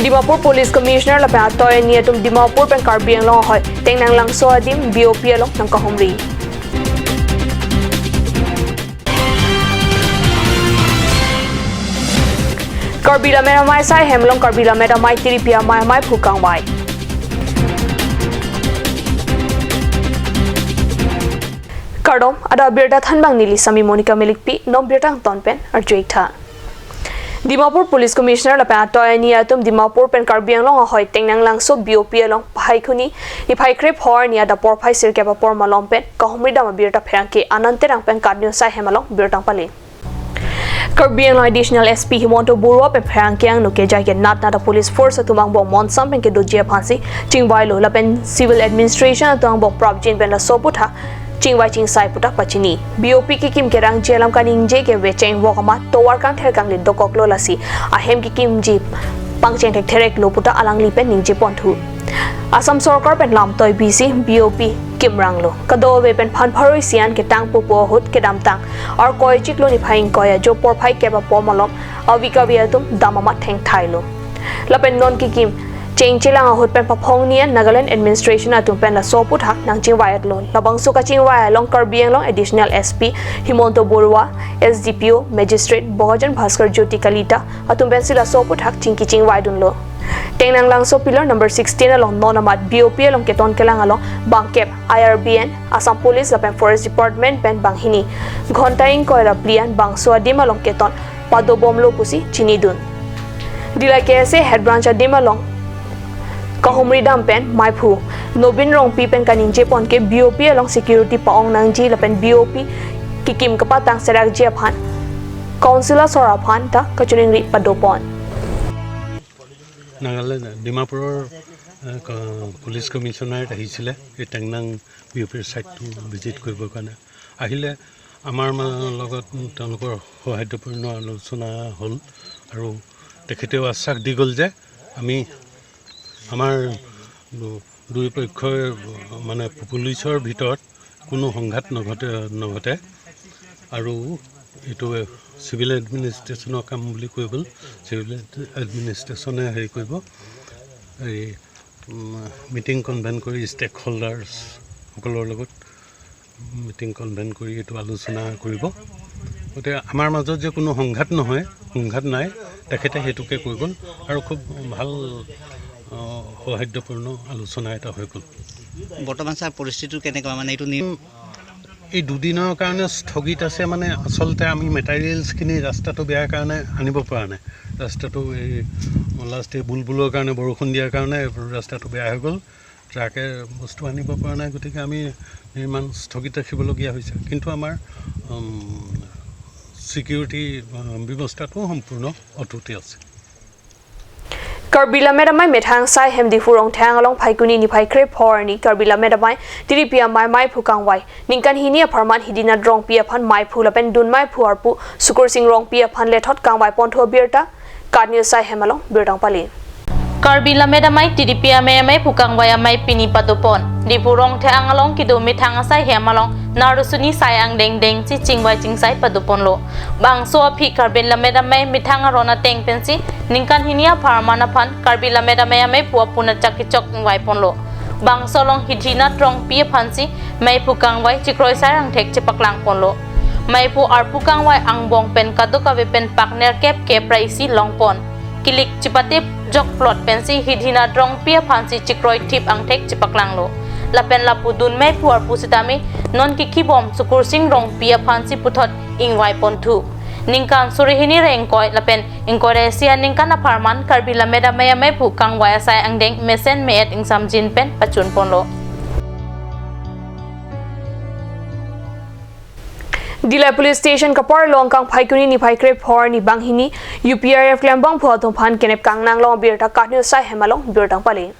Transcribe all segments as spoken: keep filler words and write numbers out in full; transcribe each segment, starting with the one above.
Dimapur Police Commissioner lapen atoi ani atum Dimapur pen Karbi Anglong ahoi Tengnanglangso adim B O P along nangkahumri. Karbi Lammet Amei asai hem along Karbi Lammet Amei Tiripi Amei Ameiphu kangvai. Kardom, adap abirta thanbang neli Sami Monica Melikpi, non birta angton pen arju-ik tha. Dimapur Police Commissioner lapen atoi ani atum Dimapur pen Karbi Anglong ahoi Tengnanglangso B O P along Phaikuni niphai krepho arni adap porphai sirkep apor malom pen kahumri dam abirta pherangke Anand Terang pen Kat News asai hem along birta pale. Karbi Anglong Additional S P Himanta Baruah pen pherangke angno kejai kenat nat a-police force atum angbong monsam pen kedoji aphansi chingvailo lapen Civil Administration atum angbong prapjin pen laso aputhak chingvai chingsai pu ta pachini. B O P kekim kerangji alam kaningje kevecheng vok amat tovar kangther kanglit dokoklo, lasi ahem kekimji pangcheng thekthereklo pu ta alangli pen ningje ponthu. Assam Sorkar pen lamtoi bisi B O P kimranglo. Kadokave pen phan pharo isi an ketang pupu ahut kedamtang Arkoi chiklo niphai ingkoi ajo porphai kep apor malom avi kavi atum dam amat thengthailo. Lapen non kekim chengchelang ahut pen paphongni an Nagaland Administration atum pen laso aputhak nangchingvai-etlo. Labangso kachingvai along Karbi Anglong Additional S P Himanta Baruah, S D P O, Magistrate Bokajan Bhaskar Jyoti Kalita atum pensi laso aputhak chingki chingvaidunlo. Tengnanglangso pillar number sixteen along non amat B O P along keton kelang along bangkep I R B N, Assam Police lapen Forest Department pen banghini ghonta ingkoi ra phli an bangso adim along keton padobomlo pusi chinidun. Dillai K S A Head Branch adim along kahumri dam pen meiphu Nobin Rongpi pen kaningje pon ke B O P along security pa-ong nangji lapen B O P kekim kapatang serakji aphan Council asor aphan ta kachiningri padopon. Nagaland ডিমাপুৰৰ এ, ক- পুলিচ কমিশ্যনাৰেট আহিছিলে এই টেংনাং বি অ' পিৰ ছাইটটো ভিজিট কৰিবৰ কাৰণে। আহিলে আমাৰ মা- লগত তেওঁলোকৰ সৌহাৰ্দ্যপূৰ্ণ আলোচনা হ'ল আৰু তেখেতেও আশ্বাস দি গ'ল যে আমি আমাৰ দু- দুই পক্ষই মানে পুলিচৰ ভিতৰত কোনো সংঘাত নঘটে নঘটে আৰু এইটো চিভিল এডমিনিষ্ট্ৰেশ্যনৰ কাম বুলি কৈ গ'ল। চিভিল এডমিনিষ্ট্ৰেশ্যনে হেৰি কৰিব, এই মিটিং কনভেন কৰি ষ্টেক হল্ডাৰ্ছসকলৰ লগত মিটিং কনভেন কৰি এইটো আলোচনা কৰিব। গতিকে আমাৰ মাজত যে কোনো সংঘাত নহয়, সংঘাত নাই, তেখেতে সেইটোকে কৈ গ'ল আৰু খুব ভাল আহ, সৌহাৰ্দ্যপূৰ্ণ আলোচনা এটা হৈ গ'ল। বৰ্তমান ছাৰ পৰিস্থিতিটো কেনেকুৱা, মানে এইটো নিয়ম এই দুদিনৰ কাৰণে স্থগিত আছে, মানে আচলতে আমি মেটেৰিয়েলছখিনি ৰাস্তাটো বেয়াৰ কাৰণে আনিব পৰা নাই। ৰাস্তাটো এই লাষ্ট এই বুলবুলৰ কাৰণে, বৰষুণ দিয়াৰ কাৰণে ৰাস্তাটো বেয়া হৈ গ'ল। ট্ৰাকে বস্তু আনিব পৰা নাই, গতিকে আমি নিৰ্মাণ স্থগিত ৰাখিবলগীয়া হৈছে। কিন্তু আমাৰ ছিকিউৰিটি ব্যৱস্থাটো সম্পূৰ্ণ অটুটেই আছে। Karbi Lammet Amei methang asai hem Diphu Rongthang along Phaikuni niphai krepho arni Karbi Lammet Amei Tiripi Amei Ameiphu kangvai. Ningkan hini apharman Hidinath Rongpi aphan meiphu lapen dun meiphu arpu Sukursing Rongpi aphan lethot kangvai ponthu abirta Kat News asai hem along birta pale. Karbi Lammet Amei Tiripi Amei Ameiphu kangvai amei pini padopon. Diphu Rongthang along kedo methang asai hem along narusuni sai angdeng dengsi chingvai chingsai padoponlo. Bangso aphi Karbi Lammet Amei methang aron ateng pensi ningkan hini apharman aphan Karbi Lammet Amei Ameiphu apun achak kechok ingvaiponlo. Bangso along Hidinath Rongpi aphansi meiphu kangvai chikroi sai angthek chepaklangponlo. Meiphu arpu kangvai angbong pen kadokave pen pak nerkep kep ra isi longpon. Kilik chipate jokplot pensi Hidinath Rongpi aphansi chikroi thip angthek chepaklanglo. Lapen lapu dun meiphu arpu sitame non kikhibom Sukursing Rongpi aphansi puthot ingvaiponthu. Ningkan suri hini ra ingkoi lapen ingkoi ra isi aningkan apharman Karbi Lammet Amei Ameiphu kangvai asai angdeng mesen me-et ingsamjin pen pachunponlo. Dillai Police Station kaparlong kang Phaikuni niphai krepho arni banghini U P R F klembangphu atum aphan kenep kangnang long abirta Kat News asai hem along birta pale.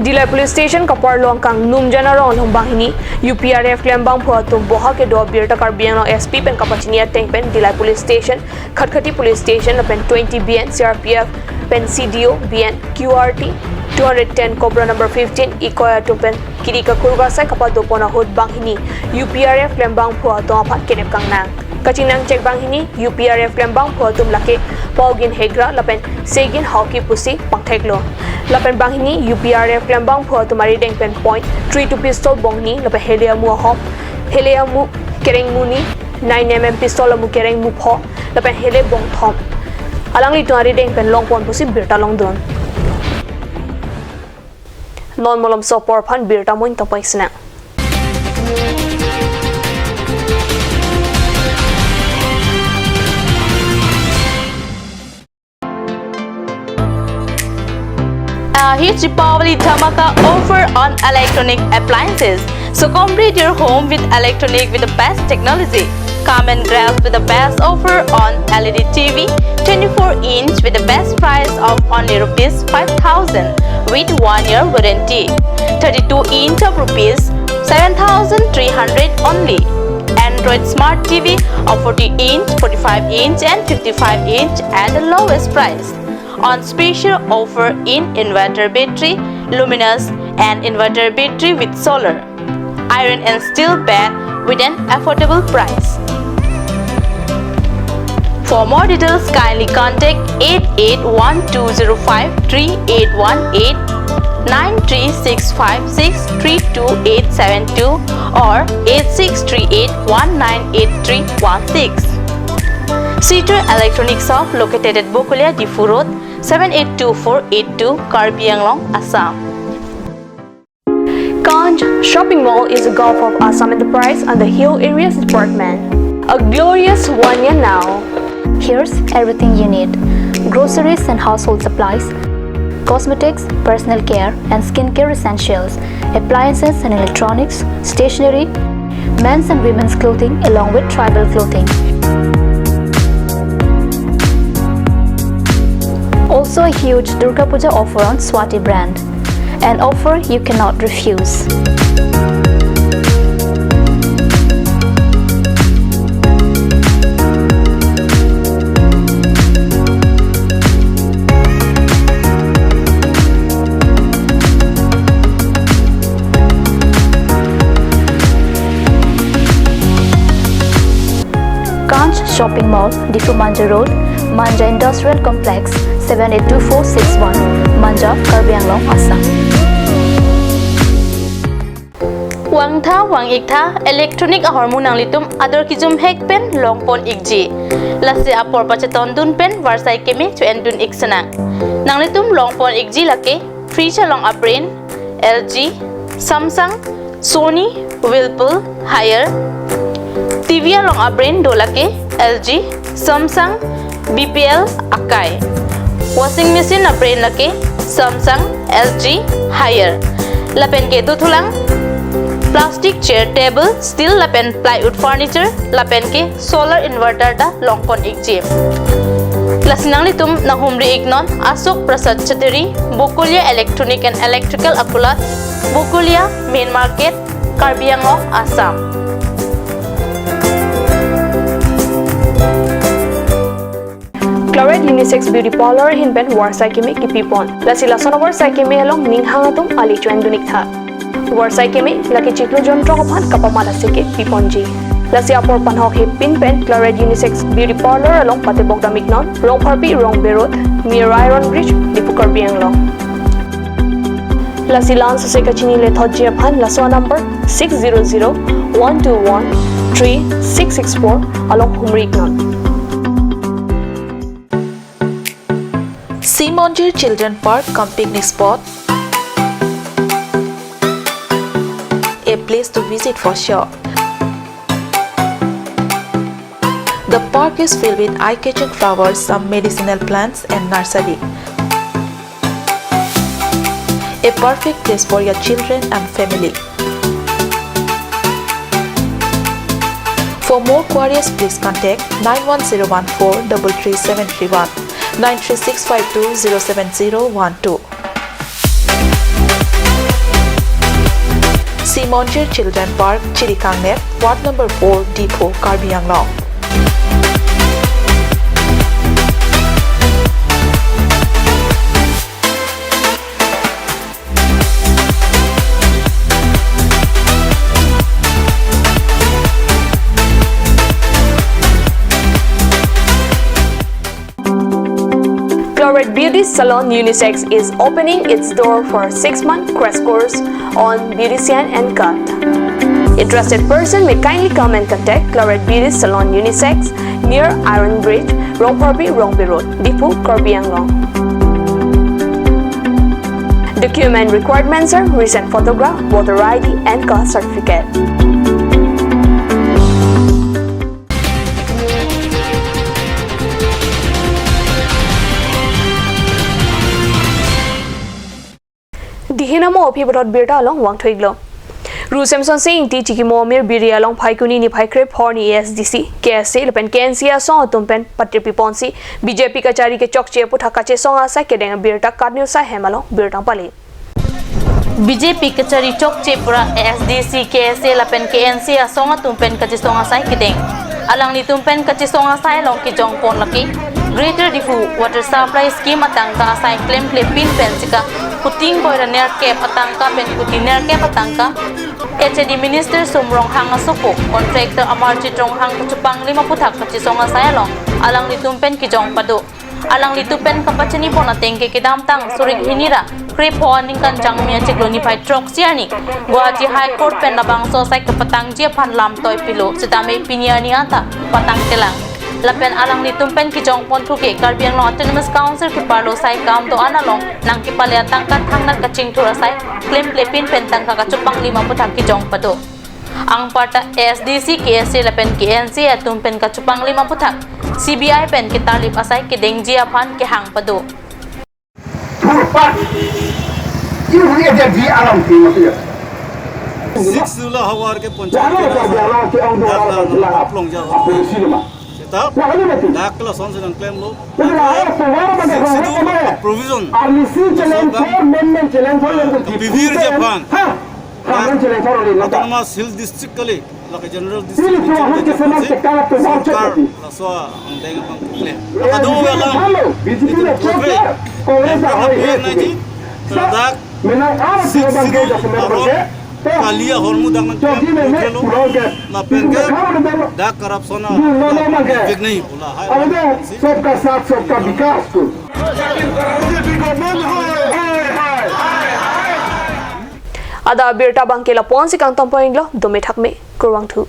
Dillai Police Station kaparlong kang Numjan arong along banghini U P R F klembangphu atum boha kedo abirta Karbi Anglong S P pen kapachini ateng pen Dillai Police Station, Khatkhati Police Station lapen twenty B N, C R P F pen C D O, B N, Q R T, two hundred ten Cobra number fifteen, ingkoi atum pen kiri kakur varsai kapadopon ahut banghini U P R F klembangphu atum aphan kenep kangnang. Kachinang chek banghini U P R F klembangphu atum lake Paugin Hegra lapen Segin Haokip pusi pangtheklo. Lapen banghini U P R F klembangphu atum arideng pen point three two pistol bongni lapen hele amu ahom, hele amu kereng muni, nine M M pistol amu kereng mupho lapen hele bongthom alanglitum arideng pen longpon pusi birta longdun. Non malomso apor aphan birta moin tapai sinang. A huge Deepavali dhamaka offer on electronic appliances. So complete your home with electronic with the best technology. Come and grab with the best offer on L E D T V, twenty-four inch with the best price of only rupees five thousand with one year warranty. Thirty-two inch of rupees seven thousand three hundred only. Android Smart T V of forty inch, forty-five inch and fifty-five inch at the lowest price. On special offer in inverter battery, luminous and inverter battery with solar, iron and steel bed with an affordable price. For more details, kindly contact eight eight one two zero five three eight one eight, nine three six five six three two eight seven two or eight six three eight one nine eight three one six. Situ Electronic Shop located at Bokolia, Diphu Road, seven eight two four eight two, Karbi Anglong, Assam. Kanch Shopping Mall is a gulf of Assam Enterprise and the Hill Areas Department. A glorious one year now. Here's everything you need: groceries and household supplies, cosmetics, personal care and skincare essentials, appliances and electronics, stationery, men's and women's clothing along with tribal clothing. Also a huge Durga Puja offer on Swati brand. An offer you cannot refuse. Kanch Shopping Mall, Diphu Manja Road, Manja Industrial Complex, seven eight two four six one, Manja, Karbi Anglong, Assam. Vangtha vang-iktha electronic ahormu nanglitum ador kejumhek pen longpon-ikji. Lasi apor pachetondun pen varsai keme cho-endun-ik sinang. Nanglitum longpon-ikji lake fridge along a-brand L G, Samsung, Sony, Whirlpool, Haier. T V along a-brand do lake L G, Samsung, B P L, Akai. Washing machine a-brand lake Samsung, L G, Haier. Lapen ke dothulang plastic chair, table, steel lapen plywood furniture, lapen ke solar inverter ta longpon-ikji. Lasi nanglitum nanghumri-iknon Ashok Prasad Chattery, Bokolia Electronic and Electrical Akulat, Bokolia, Main Market, Karbi Anglong, Assam. Claret Unisex Beauty Parlor ahin pen varsai keme kepipon. Lasi lason avarsai keme along ning hang atum ale cho-endun-iktha. Varsai keme lake chiklo jontro aphan kapamat aseke piponji. Lasi apor panhok hepin pen Claret Unisex Beauty Parlor along patebok dam-iknon, Rongpharpi Rongbe Road, near Iron Bridge, Diphu, Karbi Anglong. Lasi la-an sose kachini lethotji aphan laso number six zero zero one two one three six six four along humri-iknon. Sea Monjir Children Park cum picnic spot, a place to visit for sure. The park is filled with eye-catching flowers, some medicinal plants and nursery. A perfect place for your children and family. For more queries, please contact nine one zero one four double three seven three one, nine three six five two zero seven zero one two. Sea Monjir Children Park, Chirikangnet, Ward number four, Diphu, Karbi Anglong. Claret Beauty Salon Unisex is opening its door for six-month crash course on beautician and cut. Interested person may kindly come and contact Claret Beauty Salon Unisex near Iron Bridge, Rongphorpi, Rongpi Road, Diphu, Karbi Anglong. Document requirements are recent photograph, voter I D and caste certificate. Dihinamo aphi puthot birta along vangthuiklo. Ru Semson Sing Ingti Chikimo Amir Biri along Phaikuni niphai krepho arni A S D C, K S A lapen K N C A asong atum pen patirpi ponsi B J P kachari kechokche aputhak kachesong asai kedeng abirta KAT News ahem along birta pali. B J P kachari chokche pura A S D C, K S A lapen K N C A asong atum pen kachesong asai kedeng. Alanglitum pen kachesong asai along kejong pon lake Greater Diphu Water Supply Scheme atangka asai klemklepin pen sika puting boira nerkep atangka pen kuti nerkep atangka, H A D Minister Sum Ronghang asopo, contractor Amarjit Ronghang kachepanglim aputhak kachesong asai along alanglitum pen kejong pado. Alanglitum pen kapachini pon ateng ke kedamtang surik hini ra krepho aningkan Jangmi achiklo niphai throksi arni Guwahati High Court pen labangso asai kepatangji aphan lamtoi pilo, sitame pini arni anta patangtelang. Lapen alanglitum pen kejong ponthu ke Karbi Anglong Autonomous Council keparlo asai kam do-an along nangkepale atangka thangnat kachingthur asai klemklepin pen tangka kachepanglim aputhak kejong pado. Anparta A S D C, K S A lapen K N C A atum pen kachepanglim aputhak C B I pen ketarlip asai kedengji aphan kehang pado. Thurpat, ihu eja di alam tinggal dia. Sixth Schedule havar ke ponchayat Jalo ke asa. Jalo ke ang dua Dak orang dak bilang dak apa? Plong jalo. Apa sih nama? Seta. Wah, ini mati. Dak lason sedang klaim lo. Wah, ini apa? Wah, apa? Sixth Schedule Wah, apa? Provision. Army si challenge for, men men challenge for, yang ke Bibir Japan. Hah? Hah, men challenge for, ini apa? Autonomous Hill District kali. Lake general district. Ini tuh ahun ke senang ke kalah tuh mau cek lagi. Laso angdeng abang kekle. Lake dua alam. B J P na chok ya, Congress na hoi hai. Ladak menang apa sih abang ke jasemen abang ke? Kali ahormu dang nang chok di meme pulang ke. Lapen ke dak corruption na. Dulu lo abang ke. Big nahi bola hai. Abang ke sabka saath sabka vikas tuh. B J P government hai hai hai. Ada birta abang ke lapu-an si kangtompon-iklo, dome thakme, kurvangthu.